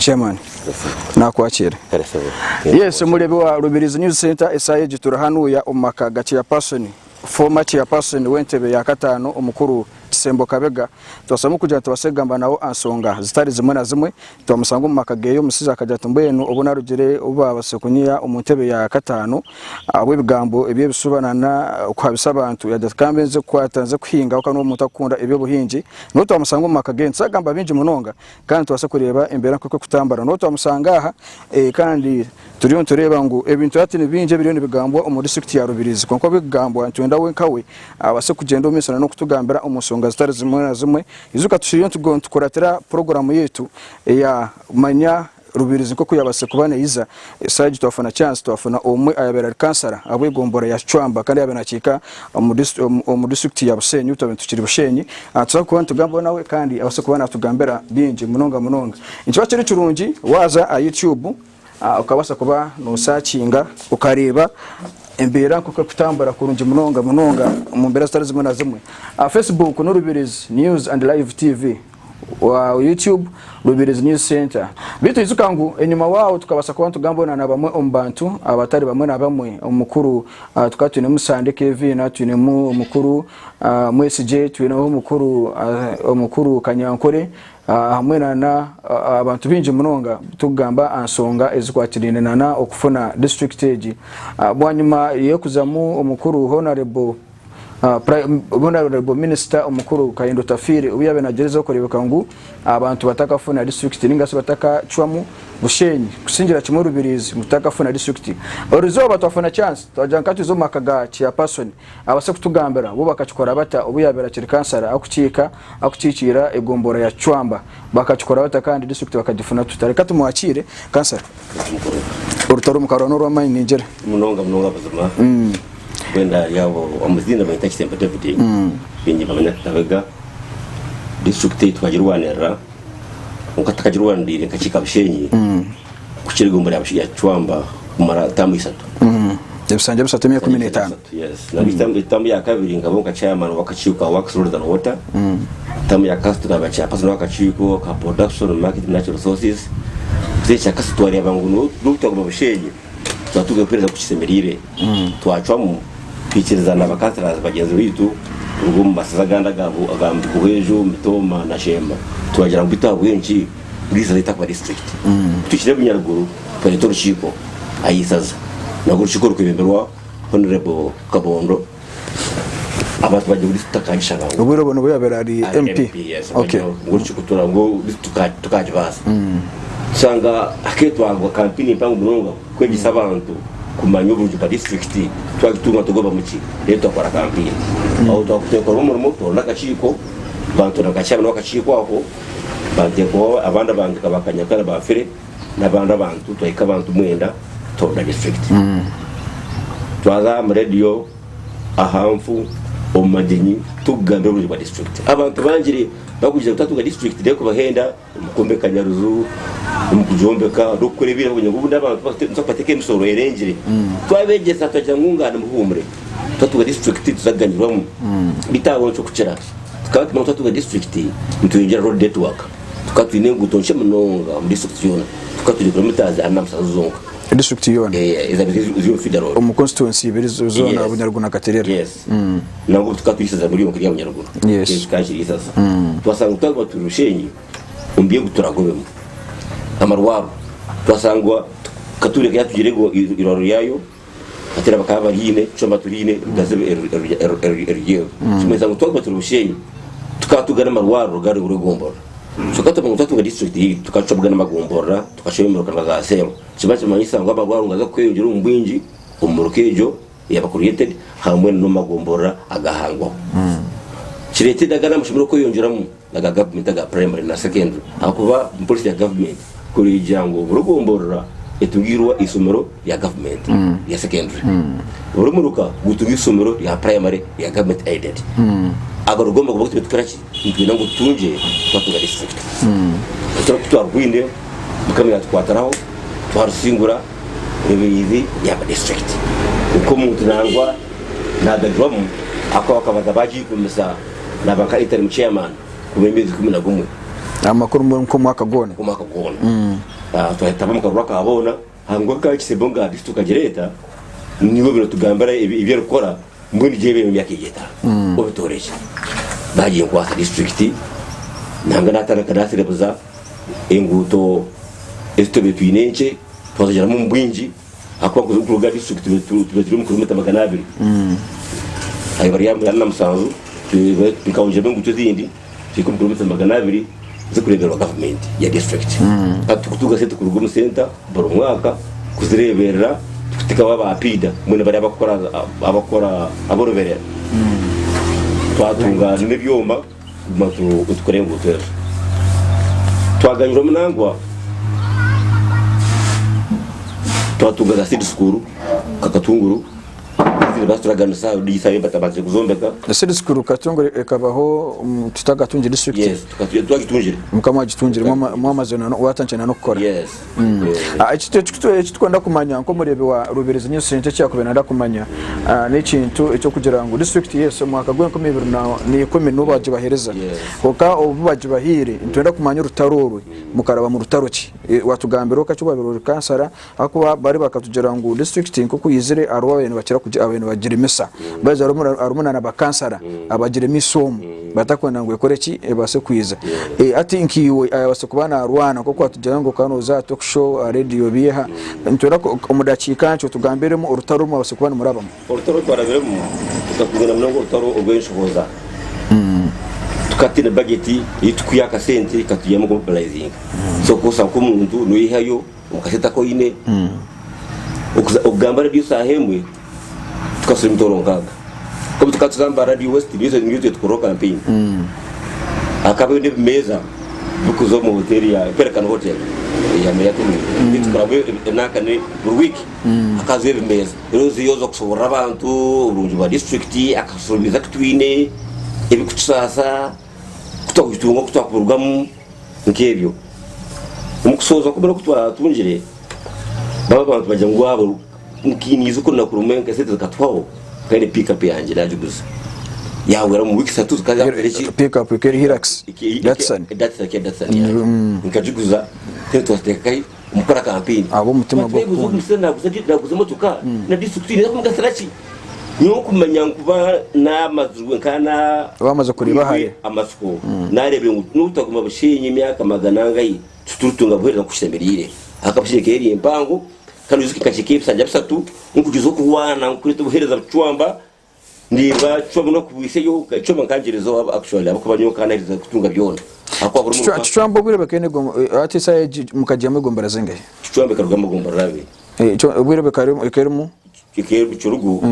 Chairman, nakwakiira. Kare sebo. Yes, omureebi wa Rubirizi News Center, esaaha egi turi hanuya omu maka ga Chairperson, former Chairperson w'entebe ya kataano omukuru Kisembo Kabega. Twasamu kugira ngu tubaase kugamba nawe aha nshonga zitari zimwe na zimwe. Twamushanga omu maka geye omushaija akagira ati mbwenu obu narugire obu babaasize kunyiha omu ntebe ya kataano ahabw'ebigambo eby'ebishuba nana okuhabisa abantu yagira ati kambe nze kukwata nze kuhinga ahabw'okuba n'omuntu arikukunda eby'obuhingi. Niwe twamushanga omu maka geye nituzagamba bingi munonga kandi tubaase kureeba embeera nk'oku erikutambura. N'obu twamushanga aha kandi turiyo nitureeba ngu ebintu hati ni bingi ebiriyo nibigambwa omu disiturikiti ya Rubirizi kwonka ebirikugambwa nitwenda we nkawe abaase kugyenda omu maisho n'okutugambira omu nshonga zitari zimwe na zimwe. Ijuka turiyo nitukuratira puroguraamu yaitu eya Manya Rubirizi nk'oku yaabaasire kuba neija. Eshaaha egi twafuna chance twafuna omwe ayabaire ari kansara ahabw'egombora ya Kicwamba kandi yaabaire nakiika omu disiturikiti ya Bushenyi twaba tukiri Bushenyi. Tuza kuba nitugambaho nawe kandi abaase kuba natugambira bingi munonga munonga. Nikiba kiri kirungi waaza aha YouTube okabaasa kuba nosakinga okareeba embeera nk'oku erikutambura kurungi munonga munonga omu mbeera zitari zimwe na zimwe. Aha Facebook ni Rubirizi News and Live TV. Wa YouTube Rubirizi News Center. Beitu ijuka ngu enyima waawo tukabaasa kuba nitugamba na bamwe omu bantu abatari bamwe na bamwe. Omukuru tukaba twinemu Sande Kevin, twinemu omukuru Mwesigye, twineho omukuru omukuru Kanyankore hamwe na abantu baingi munonga turikugamba aha nshonga ezikwatiraine na okufuna disiturikiti egi. Bwanyima y'okuzamu omukuru Honourable Honourable Minisita omukuru Kahinda Otafiire obu yaabaire nagyerezaho kureebeka ngu abantu batakafuna disiturikiti ninga shi batakacwamu Bushenyi kusingira kimwe Rubirizi ngu tutakafuna disiturikiti. Erizooba twafuna chance twagira ngu katuze omu maka ga Chairperson abaase kutugambira bo bakakikora bata obu yaabaire akiri kansara arikukiika arikukiikiira egombolola ya Kicwamba bakakikora bata kandi disiturikiti bakagifuna tuta. Reka tumwakiire kansara. Orutaro mukarwana n'orw'amaani ningira. Munonga munonga buzima. Mbwenu ahari abo omuziina banyeta Kisembo David baingi nibamanya Kabega disiturikiti ei twagirwanirira kwonka tutakagirwaniriire nkakiika Bushenyi kukira egombolola ya Kicwamba kumara taamu ishatu. Ebisanja bishatu emyaka 15. Yes. Nabwo taamu ya kabiri nkaba nka chairman w'akakiiko ka Works Roads and Water. Taamu ya kasatu naba chairperson w'akakiiko ka Production Marketing Natural Resources. Ekya kasatu twareeba ngu n'obu twaguma Bushenyi Twatuga kuheereza oku kishemereire, twacwamu twikiriza na bakanserazi bagyenzi baitu kuruga omu masaza agandi aga Buhweju, Mitooma na Sheema twagira ngu beitu ahabw'enki buri isaza ritakuba disiturikiti. Ku tuhikire Bunyaruguru twareeta orukiiko aha isaza narwo orukiiko rukebemberwa Honourable Kabondo abantu bagira ngu disiturikiti tukagishaba ngu Obwire obwo nibwo yabaire ari ari MP. MP, yes, Okay. bagira ngu orukiiko tura ngu disiturikiti tukagibaasa. Tushanga haketwagwa kampini mpango munonga kwegyesa abantu kumanya oburungi bwa disiturikiti twagitunga nitugobamu ki reero twakora kampini. Aho twakora omurimo twaronda akakiiko bantuura nka chairman w'akakiiko ako banteekaho abandi abantu nka ba Kanyakara baafire n'abandi abantu twahika abantu mwenda twaronda disiturikiti. Twaza aha rediyo aha nfu, omu magyenyi turikugambira oburungi bwa disiturikiti. Abantu bangire barikugira ngu twatunga disiturikiti reero kubahenda Omu kwombeka Nyaruju, omu kugyombeka, n'okukora ebindi ahabw'okugira ngu obundi abantu nitubaasa kubateeka emisoro erengire. Twabegyesa twagira ngu ngaha nimuhuumure, twatunga disiturikiti nituza kuganyirwamu. Beitu aho eky'okukira, tukaba nitumanya ngu twatunga disiturikiti nitweyongyera road network. Tukaba twine enguuto nkye munonga omu disiturikiti yoona. Tukaba twine kilometres ana na mushanju zonka. Disiturikiti yoona? Ezabaire ziri omu feeder road. Omu constituency ibiri zoona, Yes. Bunyaruguru na Katerera? Yes. Nangwa obu tukaba turi isaza rimwe ryonka erya Bunyaruguru. Yes. Eki kikaba kiri isaza. Twasanga ngu twaguma turi Rushenyi omu by'engu turagobemu. Amarwaro twasangwa Katureka yatugire irwaro ryayo, Katera bakaba bariine, Choma turiine, Rugazi eruryeho. Kimanyisa ngu twaguma turi Bushenyi tukaba tugana amarwaro gari buri gomborora. Kyonka twamanya ngu twatunga disiturikiti yaitu tukacwa bugana amagomborora tukacwa emiruka nka za seero. Kiba nikimanyisa ngu amarwaro nigaza kweyongyera omu bwingi omu miruka egyo. Yaba created hamwe n'omu magomborora agahangwaho. Kireeta endagaano aha mashomero kweyongyeramu aga gavumenti aga primary na secondary ahakuba policy ya gavumenti kuregira ngu buri gomborora etunge eishomero rya gavumenti rya secondary. Buri muruka gutunge eishomero rya primary rya gavumenti aided. Ago nigo magoba agu turiyo nitukora ki? Nitwenda ngu tutungye twatunga disiturikiti. Orutaro ku twarurwine Mukama yatukwatiraho twarusingura. Rubirizi yaaba disiturikiti nk'omuntu nangwa naagagirwamu ahakuba bakabanza baagiigumisa naaba nka interim chairman kumara emyezi 11. Amakuru mbwenu nk'omwaka gwona. Omwaka gwona. Twahitaba omu karuru aka boona, hangwa nka Kisembo nga district tukagireeta, nibo biratugambira ebi erikukora, mbwenu gyebeho emyaka egi etaano, obitoore gye. Baginkwasa district, nanga natandika naserebuza enguuto ezi tubaire twine enkye, twazigiramu omu bwingi. Ahakuba kuruga district tube turi omu kilomita 200 ahi bari 47 tukahongyeramu enguuto ezindi tuhika omu kilomita 200 zikureebererwa gavumenti ya district. Hati tukutunga sente kuruga omu senta buri mwaka kuzireeberera tukutekaho aba piida mbwenu bari abakukora abakukora aboroberera twatunga n'ebyoma kuguma nitukora enguuto ezo. Twaganyirwamu nangwa twatunga za seed school nka Katunguru ezindi bazituraganisa batabanzire kuzombeka. Seed school Katunguru ekabaho tutakatungire district? Yes, twagitungire. Mukaba mwagitungire mwamazire watandikire na n'okukora? Yes. Eki turikwenda kumanya nk'omureebi wa Rubirizi News Centre eki yaakubaire naayenda kumanya n'ekintu eky'okugira ngu disiturikiti yes omwaka gw'enkumi ibiri na ikumi nibo baagibaheereza kwonka obu bagibahaire nitwenda kumanya orutaro orwe mukaraba mu rutaro ki? Waatugambira okakye waabaire ori kansara ahakuba bari bakatugira ngu disiturikiti nk'oku yaizire hariho ababaire nibakira ababaire nibagiremesa baija harimu na bakansara abagiremiise omu batakwenda ngu ekore ki ebaase kwiza. Hati nkaiwe ayabaasa kuba naarwana nk'oku waatugira ngu okaba nooza aha talk show aha rediyo biiha, nitwenda omu dakiika nkye otugambiremu orutaro oru mwabaasa kuba nimurabamu. Orutaro oru twarabiremu tukakundana munonga orutaro orw'enshohoza. Tukaba twine bajeti ei turikwiha akasente katuyamba kumobilizinga. So kukozesa nk'omuntu noihayo omu kasente aku oine, okugamba rediyo eshaaha emwe tukasura emitwaro nkaaga. Obu tukaba tuza aba Radio West niyo niyo tukoreraho campaign. Hakabayo n'ebimeeza birikuza omu hoteeri ya Pelican Hotel eya Meya Tumwine. Nitukoramu enanka buri wiiki hakazayo ebimeeza. Reero ozeyo oza kushoborora abantu oburungi bwa disiturikiti, akashuumizi aku twine, ebirikutusaasa, oku twakugitunga, oku twakubirugamu nk'ebyo. Omu kushohoza kumwe oku twatungire, baba abantu bagira ngu waaba nkaine ijuka orunaku rumwe esente zikatuhwaho, nkaba nyine pick up yangye nagiguza yahwera omu wiiki ishatu zikaba zakozire ki? Pick up eka eri Hilux, Datsun. Datsun eka Datsun yangye nkagiguza sente twaziteeka nkahi omu kukora kampeyini. Ahabw'omutima gw'okukunda. Naguza emotoka na disiturikiti neeza kungasira ki? Nyowe kumanya nkuba namazirwe nka na Wamaze kureeba hare. Amatsiko nareebire ngu n'obu twaguma Bushenyi emyaka magana angahi tituritunga buheereza nk'oku kishemereire. Ahakuba Bushenyi ekaba eri mpango kandi oijuke nkakiika ebisanja bishatu nkugyeza okurwana nkureeta obuheereza bucwamba ndeeba cwamba n'okubwiseyo cwamba nkangyerezaho actually ahabw'okuba nyowe nkaba naherize kutunga byona ahakuba buri muruka Kicwamba obwire bakaine hati esaaha egi mukagihamu egombora zingahi? Kicwamba ekarugamu egomborora abiri. Obwire ekaba erimu? Ekaba Kirugu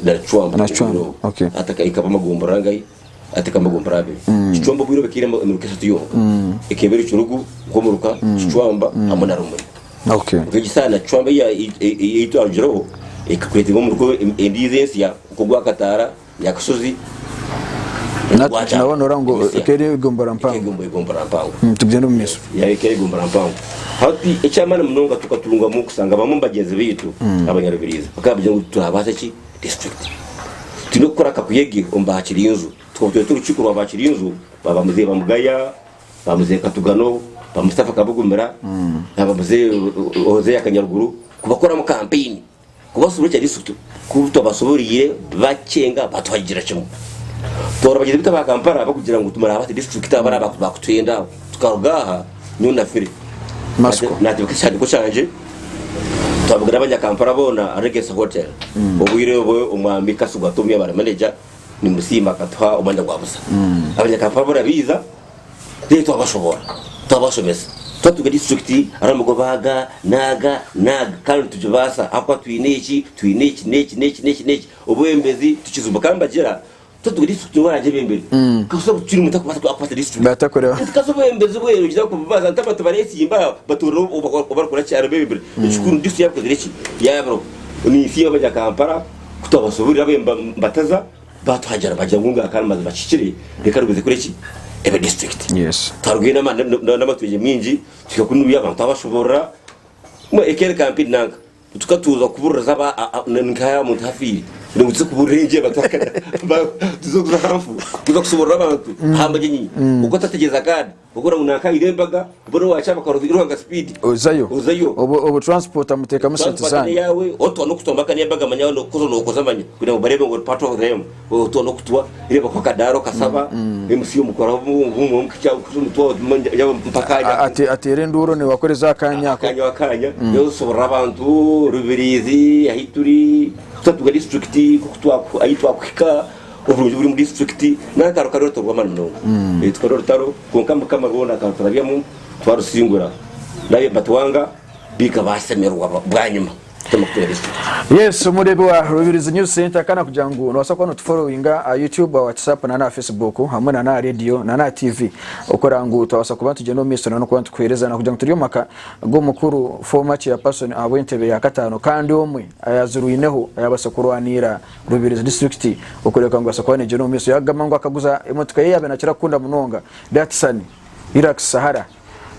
na Kicwamba. Na Kicwamba, okay. Hati ekaba amagomborora angahi? Hati ekaba amagomborora abiri. Kicwamba obwire obu ekaba eine emiruka eshatu yonka. Ekaba eri Kirugu nk'omuruka, Kicwamba hamwe na Rumuri. Okay. Kwonka egi saaha na Kicwamba ei twarugireho ekakureetinga omuruka endiijo ensya nk'ogwa Kataara, Nyakashozi, Na nabona ora ngu ekaba eri egomborora mpango. Ekaba egomborora mpango. Tugyende omu maisho. Yaaba ekaba egomborora mpango. Hati eky'amaani munonga tukatungamu kusanga bamwe omu bagyenzi baitu abanyarubirizi bakaba nibagira ngu turabaasa ki district. Twine kukora akakuyege omu ba Kirinju. Tukaba tweta orukiiko rwa ba Kirinju, ba Muzeeyi Bamugaya, ba Muzeeyi Katugano, ba Mustafa Kabugumira, na ba Muzeeyi Hosea Kanyaruguru kubakoramu kampeyini. Kubasobora ekya district ku twabasoboriire bakyenga batuhagira kimwe. Twahurira bagyenzi baitu aba Kampala bakugira ngu tumara abati district aba bariya bakutwenda tukaruga aha nyowe nafire. Masiko. Natebeka ekihandiiko kyangye twabugana abanyakampala boona ahari Regents Hotel. Obwire obwo omwami Kasigwa Tommy yaaba ari manager nimusiima akatuha omwanya gwa busa. Abanyakampala boona baiza. Then twabashobora, twabashomesa, twatunga disiturikiti hariho amagoba aga n'aga n'aga kandi nitugibaasa ahakuba twine eki, twine eki n'eki n'eki n'eki n'eki. Obwebembezi tukizumba kandi nibagira twatunga disiturikiti niwe araagyebembere. Kasita turi omuntu arikubaasa kukwata disiturikiti. Batakureeba. Nti kasita obwebembezi bwe noija kububaasa nti abantu bareetsimba batoorere ou barikukora ki arabeebembera. Ekikuru disiturikiti yaaba ekozire ki? Yaabaho. Ninsiima abanyakampala ku twabasoborire abu mbataza. Baatuhagira bagira ngu ngaha kandi mazima kihikire reka ruguze kuri eki ebe district. Yes. Twarugayo n'amatwengye mingi tuhika kunuya abantu twabashoborora mbwenu eka eri kampeni nanka tukatuuza kubuririza aba nka omuntu afiire ngu tuze kuburira engyeri tuze kuza aha nfu kuza kushoborora abantu aha magyenyi ogwo atategyereza kaadi. Okora ngu nanka aine embaga, mbwenu owakyaaba akaruha speed. Ozayo. Ozayo. Obu obu transport amuteekamu sente Transport zanyu. n'eyaawe, otwa n'okutwa mpaka n'embaga manya nokukoza nokoza manya kugira ngu bareebe ngu ori part of them. Otwa n'okutwa, reeba ku akadaara okasaba, MC omukoraho obumwe mpaka Ate ateera enduuru nibakoreza akanya ako. Akanya akanya, osoborora abantu Rubirizi ahi turi, twatuga district nkoku ahi twakuhika. Oburungi buri omu disiturikiti n'akaro kari orutaro rw'amaani munonga. Tukora orutaro kwonka Mukama rwona akaruturabyamu twarusingura. N'abe Batwanga baika baashemererwa bwanyima kutandika kutura disiturikiti. Yes omureebi wa Rubirizi News Center kandi nakugira ngu nobaasa kuba notufollowinga aha YouTube, aha WhatsApp na n'aha Facebook hamwe na n'aha radio na n'aha TV okureba ngu twabaasa kuba nitugyenda omu maisho na n'okuba nitukuheereza nakugira ngu turi omu maka g'omukuru former chairperson ahabw'entebe ya kataano kandi omwe ayazirwineho ayabaasa kurwaniira Rubirizi disiturikiti okureebeka ngu ebaasa kuba negyenda omu maisho. Yagamba ngu akaguza emotoka ye yaabaire nakira kukunda munonga Datsun Hilux Sahara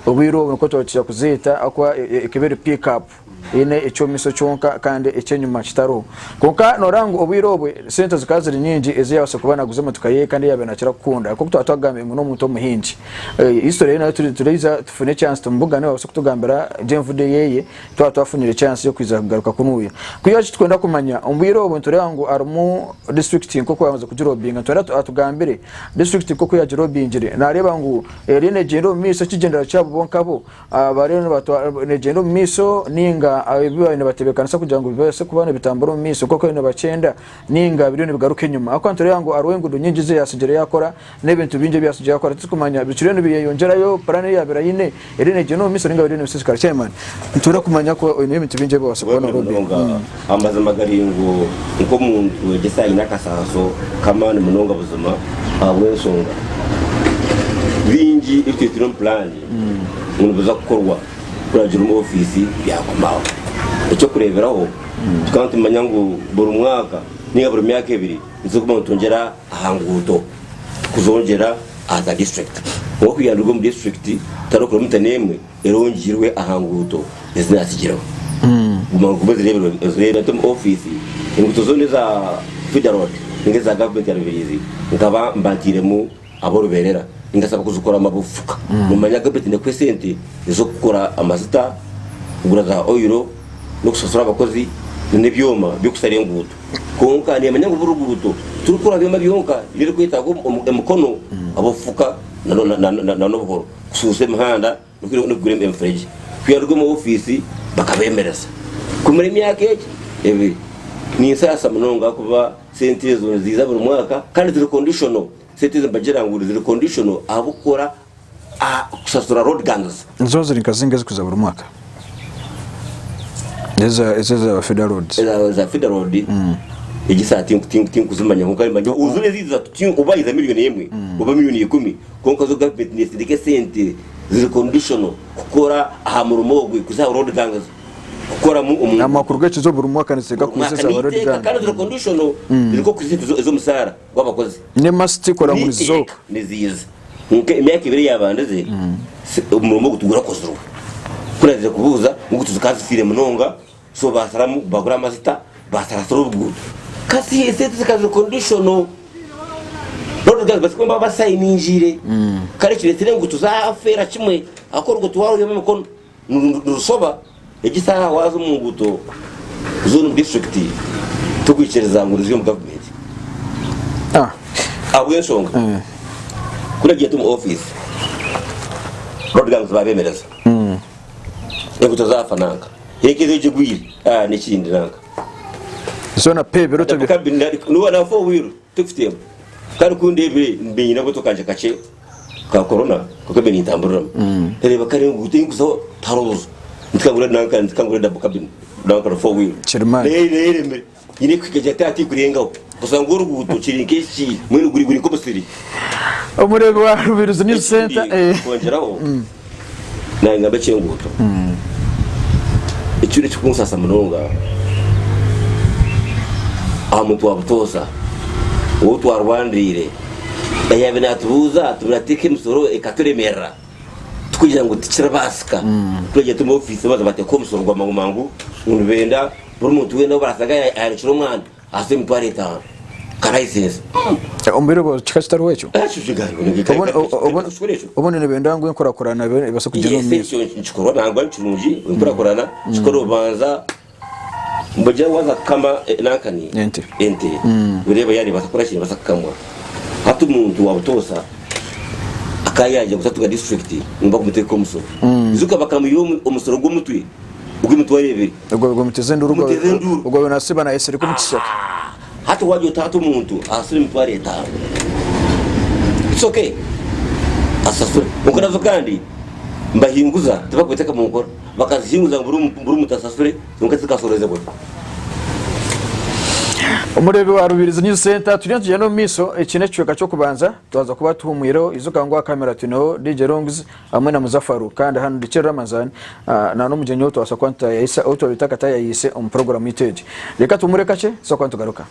obwire obu nikwo twakira kuzeeta ahakuba ekaba eri pick up eine eky'omu maisho kyonka kandi eky'enyima kitariho. Kwonka nooreeba ngu obwire obwe sente zikaba ziri nyingi ezi yaabaasa kuba naaguza emotoka ye kandi ei yaabaire nakira kukunda. Nk'oku twaba twagambire ngu n'omuntu omuhingi. History ye nayo turiija tufune chance tumubugane abaase kutugambira gye envude yeye. Twaba twafunire chance y'okwija kugaruka kunuya. Kwihaho eki tukwenda kumanya, omu bwire obu nitureeba ngu harimu district nk'oku yamaze kugirobinga, nitwenda atugambire district nk'oku yagirobingire, nareeba ngu eriyo negyenda omu maisho ekigyendererwa kyabo bo nkabo bariyo negyenda omu maisho ninga ebi bariyo nibatebekanisa kugira ngu bibaase kuba nibitambura omu maisho nk'oku bariyo nibakyenda ninga biriyo nibigaruka enyima. Ahabw'okuba nitureeba ngu hariho enguudo nyingi ezi yatsigire yakora n'ebintu bingi ebi yatsigire yakora titurikumanya bikiriyo nibyeyongyerayo puraani ei yaabaire aine eriyo neegyenda omu maisho ninga biriyo nibisiisikara. Chairman, nituhurira kumanya ku oine ebintu bingi ebi wabaasa kuba Webale noorobinga. munonga. Amazima gari ngu nk'omuntu wegyesa aine akasaaso k'amaani munonga buzima ahabw'enshonga bingi ebi twetire omu puraani ngu nibiza kukorwa kuragira omu ofiisi byagumaho. Eky'okureeberaho, tukaba nitumanya ngu buri mwaka ninga buri myaka ebiri nituza kuguma nitwongyera aha nguuto kuzongyera aha za disiturikiti. Kwonka kwiha nduga omu disiturikiti tihariho kilomita n'emwe erongyeirwe aha nguuto ezi naatsigireho. Guma ogume ozireebere ozireebe hati omu ofiisi enguuto zoona eza feeder road ninga eza gavumenti ya Rubirizi nkaba mba ntairemu ab'orubeerera ningasaba kuzikora amabufuka. Noomanya gavumenti neekuha esente ez'okukora amazita, kugura za oyiro n'okushashura abakozi n'ebyoma by'okushara enguuto. Kwonka neemanya ngu buri ruguuto tirurikukora byoma byonka, n'erikwetaaga emikono, abokufuka n'obuhoro kushuusha emihanda n'okugura emifuregye. Ku yaaruga omu ofiisi bakabeemereza kumara emyaka egi ebiri. Ninsaasa munonga ahakuba sente ezo niziiza buri mwaka kandi ziri conditional. Sente ezi nibagira ngu ziri conditional ahabw'okukora kushashura road gangs. Nizo ziri nka zinga ezikuza buri mwaka? Eza eza feeder roads. Eza feeder road egi saha tinkuzimanya kwonka nimanya zona eziiza oba yiza million emwe oba million ikumi kwonka zo government nesindika esente ziri conditional kukora aha murimo ogwe kuza aha road gangs kukoramu omu Amakuru g'ekizo buri mwaka niziteeka buri mwaka kuza eza road niteeka gang. kandi ziri conditional ziri nk'okuza ez'omusaara gw'abakozi. Ne must kora ngu nizizooka. Niziiza. Kwonka emyaka ebiri eyabandize, omurimo ogu tigurakozirwe. Ku naizire kubuuza, ngu zikaba zifiire munonga, so baasaramu bagura amazita, baasarasara oruguuto. Kasi esente zikaba ziri conditional. Road gangs basibwe nibaba basayiningiire. Kare kireetsire enguuto zaafeera kimwe, ahakuba oruguuto waaruihamu emikono nirushoba. Egi saaha waaza omu nguuto zoona omu disiturikiti torikwikiriza ngu niziri omu gavumenti ahabw'enshonga ku nagiire omu ofiisi road gangs baabemereza enguuto zaafa nanka heka ezo egigwire n'ekindi nanka. Zoona pe ebiroto na four wheel Tikufiteemu. Kandi ku ndeebire mbiine akamotoka kangye kakye ka Corona aku mbiire nintamburiramu, nkareeba kare enguuto ei ndikuzaho tihariho buju. Ntikangura nanka ntikangura double cabin nanka na four wheel. Kirimani. Nayo nayo eremire. Nyine kuhika gye hati tikurengaho. Osanga oruguuto kiri nk'eki mbwenu guri guri nk'omusiri. Omureebi wa Rubirizi News Center. Ekindi kwongyeraho, naanye ngambe eky'enguuto. Ekiro ekirikunsaasa munonga aha muntu wa butoosa ou twarwaniriire yaabaire naatubuuza turateeka emisoro ekaturemerera tukugira ngu tikiribaasika. Twagira tuti omu ofiisi baaza baateeka omusoro gwa mangu mangu ngu nibenda buri muntu weena ou barasanga aherekire omwana ase emitwaro etaano. Ka license. Omu bwire obwo kikaba kitariho ekyo? Obundi nibenda ngu enkurakurana ebaase kugyenda omu maisho. Yes, ekyo nikikorwa nangwa ni kirungi enkurakurana kikora obanza mbugira waza kukama nankani Ente. ente oreeba yaaba nebaasa kukora ki nebaasa kukamwa. Hati omuntu wa butoosa akayagira ngu tatuga district ngu bakumuteeka omusoro. Ijuka bakamwiha omusoro gw'omutwe ogw'emitwaro ebiri. Ogwo gumuteze enduru Gumuteze enduru. ogwo nasiba nayesereka omu kishaka. Hati wagira oti hati omuntu asasure emitwaro etano it's okay asasure kwonka nazo kandi nibahinguza tibakubiteka munkora bakazihinguza ngu buri muntu asasure kwonka zikasorozebwa. Omureebi wa Rubirizi News Center turiyo nitugyenda omu maisho eki n'ekicweka ky'okubanza twaza kuba tuhumwireho ijuka ngu aha kamera twineho DJ Longs hamwe na Muzafaru kandi hanu ndi Kyeri Ramazan na n'omugyenyi ou twabaasa kuba nitutayayisa ou twabaire tutakatayayiise omu puroguramu yaitu egi. Reka tuhumure kakye tuze kuba nitugaruka.